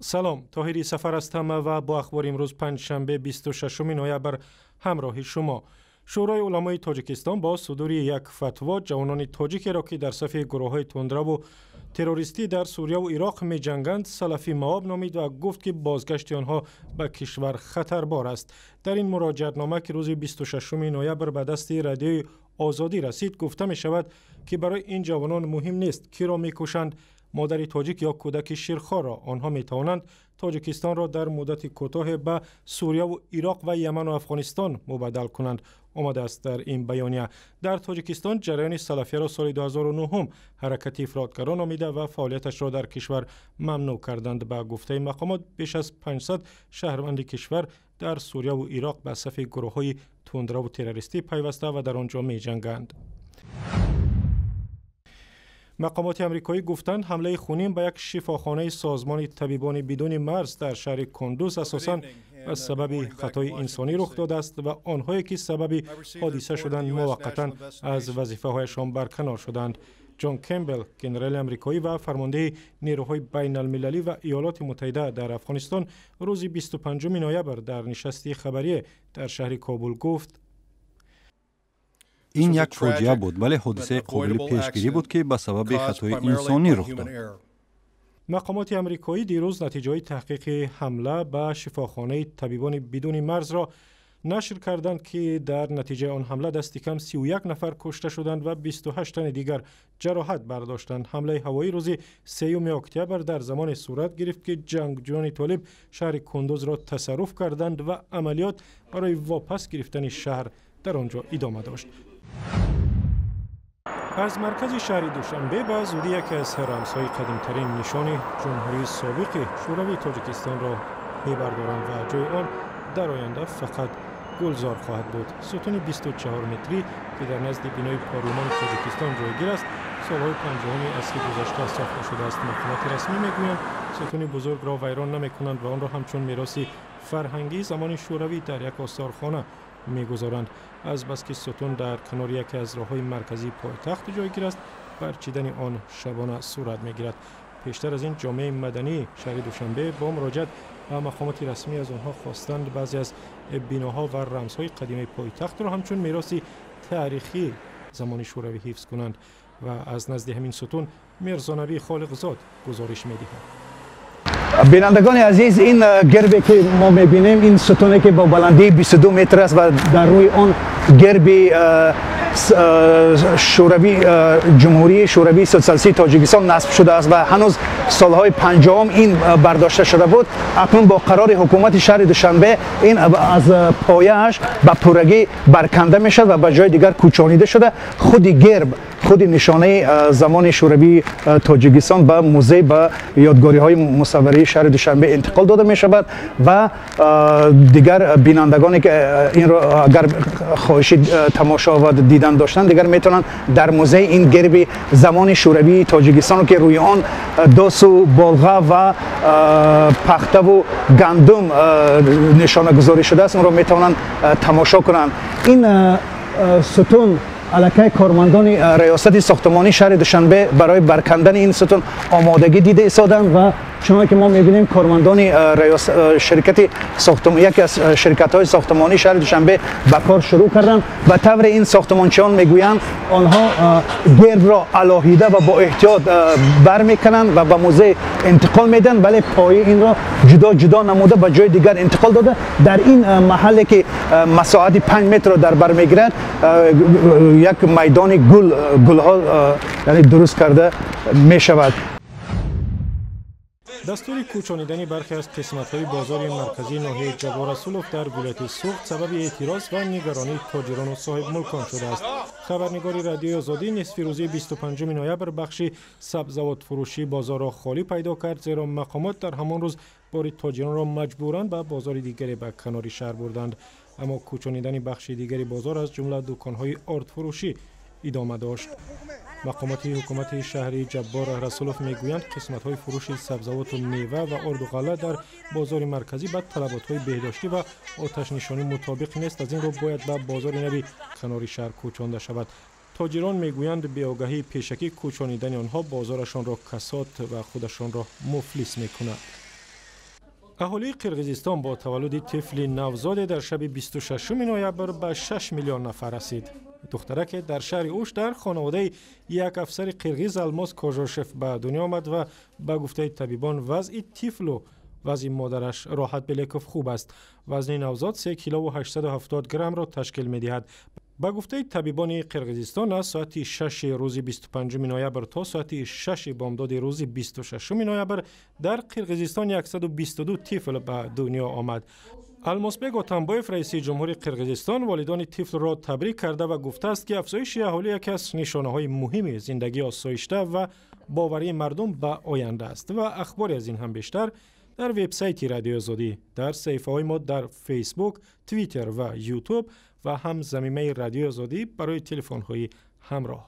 Салом, Тоҳири Сафар ҳастам ва бо ахбори имрӯз, панҷшанбе, 26 ноябр, ҳамроҳи шумо. Шӯрои уламои Тоҷикистон бо судури як фатво ҷавонони тоҷикеро, ки дар сафи гурӯҳҳои тундраву террористӣ дар Сурияву Ироқ меҷанганд, салафӣ маоб номид ва гуфт, ки бозгашти онҳо ба кишвар хатарбор аст. Дар ин муроҷиатнома, ки рӯзи 26 ноябр ба дасти Радиои Озодӣ расид, гуфта мешавад, ки барои ин ҷавонон муҳим нест, киро мекушанд: модари тоҷик ё кӯдаки ширхорро. Онҳо метавонанд Тоҷикистонро дар муддати кӯтоҳе ба Сурияву Ироқ ва Яману Афғонистон мубаддал кунанд, омадааст дар ин баёния. Дар Тоҷикистон ҷараёни салафияро соли 2009 ҳаракати ифротгаро номида ва фаъолияташро дар кишвар мамнӯъ карданд. Ба гуфтаи мақомот, беш аз 500 шаҳрванди кишвар дар Сурияву Ироқ ба сафи гурӯҳҳои тундраву террористӣ пайваста ва дар он ҷо меҷанганд. Мақомоти амрикоӣ гуфтанд, ҳамлаи хунин ба як шифохонаи созмони Табибони бидуни марз дар шаҳри Кундуз асосан ба сабаби хатои инсонӣ рух додааст ва онҳое, ки сабаби ҳодиса шуданд, муваққатан аз вазифаҳояшон барканор шуданд. Ҷон Кембел, генерали амрикоӣ ва фармондеҳи нерӯҳои байналмилалӣ ва Иёлоти Муттаҳида дар Афғонистон, рӯзи 25 ноябр дар нишасти хабарие дар шаҳри Кобул гуфт: Ин як фоҷиа буд, вале ҳодисаи қобили пешгирӣ буд, ки ба сабаби хатои инсонӣ рух дод. Мақомоти амрикоӣ дирӯз натиҷаҳои таҳқиқи ҳамла ба шифохонаи Табибони бидуни марзро нашр карданд, ки дар натиҷаи он ҳамла дасти кам 31 нафар кушта шуданд ва 28 тани дигар ҷароҳат бардоштанд. Ҳамлаи ҳавоӣ рӯзи 3 октябр дар замоне сурат гирифт, ки ҷангҷӯёни толиб шаҳри Кундузро тасарруф карданд ва амалиёт барои вопас гирифтани шаҳр дар он ҷо идома дошт. Аз маркази шаҳри Душанбе ба зудӣ яке аз рамзҳои қадимтарин нишони ҷумҳурии собиқи Шӯравии Тоҷикистонро мебардоранд ва ҷои он дар оянда фақат гулзор хоҳад буд. Сутуни 24 метрӣ, ки дар назди бинои Парлумони Тоҷикистон ҷойгир аст, солҳои 50-уми асри гузашта сохта шудааст. Мақомоти расмӣ мегӯянд, сутуни бузургро вайрон намекунанд ва онро ҳамчун мероси фарҳангии замони шӯравӣ дар як осорхона мегузоранд. Азбаски сутун дар канори яке аз роҳҳои марказии пойтахт ҷойгир аст, барчидани он шабона сурат мегирад. Пештар аз ин ҷомеаи мадании шаҳри Душанбе бо муроҷиат ба мақомоти расмӣ аз онҳо хостанд, баъзе аз биноҳо ва рамзҳои қадимаи пойтахтро ҳамчун мероси таърихии замони шӯравӣ ҳифз кунанд. Ва аз назди ҳамин сутун Мирзонабӣ Холиқзод гузориш медиҳад. Бинандагони азиз, ин гербе, ки мо мебинем, ин сутуне, ки бо баландии 22 метр аст ва дар рӯи он герби шӯравӣ, Ҷумҳурии Шӯравии Социалистии Тоҷикистон насб шудааст ва ҳанӯз солҳои 50-ум ин бардошта шуда буд, акнун бо қарори ҳукумати шаҳри Душанбе ин аз пояаш ба пуррагӣ барканда мешавад ва ба ҷои дигар кӯчонида шуда, худи герб, худи нишонаи замони шӯравии Тоҷикистон ба музей, ба ёдгориҳои мусавварии шаҳри Душанбе интиқол дода мешавад. Ва дигар бинандагоне, ки инро агар хоҳиши тамошо ва дидан доштанд, дигар метавонанд дар музей ин герби замони шӯравии Тоҷикистонро, ки рӯи он досу болға ва пахтаву гандум нишонагузорӣ шудааст, онро метавонанд тамошо кунанд. Ин сутун аллакай кормандони раёсати сохтмонии шаҳри Душанбе барои баркандани ин сутун омодагӣ дида истоданд. Ва чуноне ки мо мебинем, кормандони ширкати, яке аз ширкатҳои сохтмонии шаҳри Душанбе ба кор шурӯъ карданд. Ба тавре ин сохтмончиён мегӯянд, онҳо гербро алоҳида ва бо эҳтиёт бармекунанд ва ба музей интиқол медиҳанд, вале пои инро ҷудо ҷудо намуда, ба ҷои дигар интиқол дода, дар ин маҳалле, ки масоҳати 5 метрро дар бар мегирад, як майдони гул, гулҳо яъне дуруст карда мешавад. Дастури кӯчонидани бархе аз қисматҳои бозори марказии ноҳияи Ҷаббор Расулов дар вилояти Суғд сабаби эътироз ва нигаронии тоҷирону соҳибмулкон шудааст. Хабарнигори Радиои Озодӣ нисфи рӯзи 25 ноябр бахши сабзавотфурӯшии бозорро холӣ пайдо кард, зеро мақомот дар ҳамон рӯз бори тоҷиронро маҷбуран ба бозори дигаре ба канори шаҳр бурданд. Аммо кӯчонидани бахши дигари бозор, аз ҷумла дуконҳои ордфурӯшӣ, идома дошт. Мақомоти ҳукумати шаҳри Ҷаббор Расулов мегӯянд, қисматҳои фурӯши сабзавоту мева ва орду ғалла дар бозори марказӣ ба талаботҳои беҳдоштӣ ва оташнишонӣ мутобиқ нест, аз ин рӯ бояд ба бозори нави канори шаҳр кӯчонда шавад. Тоҷирон мегӯянд, беогаҳии пешакӣ кӯчонидани онҳо бозорашонро касод ва худашонро муфлис мекунад. Аҳолии Қирғизистон бо таваллуди тифли навзоде дар шаби 26 ноябр ба 6 миллион нафар расид. Духтараке дар шаҳри Уш дар хонаводаи як афсари қирғиз Алмос Кожошев ба дунё омад ва ба гуфтаи табибон, вазъи тифлу вазъи модараш Роҳат Белеков хуб аст. Вазни навзод 3 килову 870 граммро ташкил медиҳад. Ба гуфтаи табибони Қирғизистон, аз соати 6 рӯзи 25 ноябр то соати 6 бомдоди рӯзи 26 ноябр дар Қирғизистон 122 тифл ба дунё омад. Алмосбек Отамбоев, раиси ҷумҳури Қирғизистон, волидони тифлро табрик карда ва гуфтааст, ки афзоиши аҳолӣ яке аз нишонаҳои муҳими зиндагии осоишта ва боварии мардум ба оянда аст. Ва ахбори аз ин ҳам бештар дар вебсайти Радиои Озодӣ, дар саҳифаҳои мо дар Фейсбук, Твиттер ва Ютуб ва ҳам замимаи Радиои Озодӣ барои телефонҳои ҳамроҳ.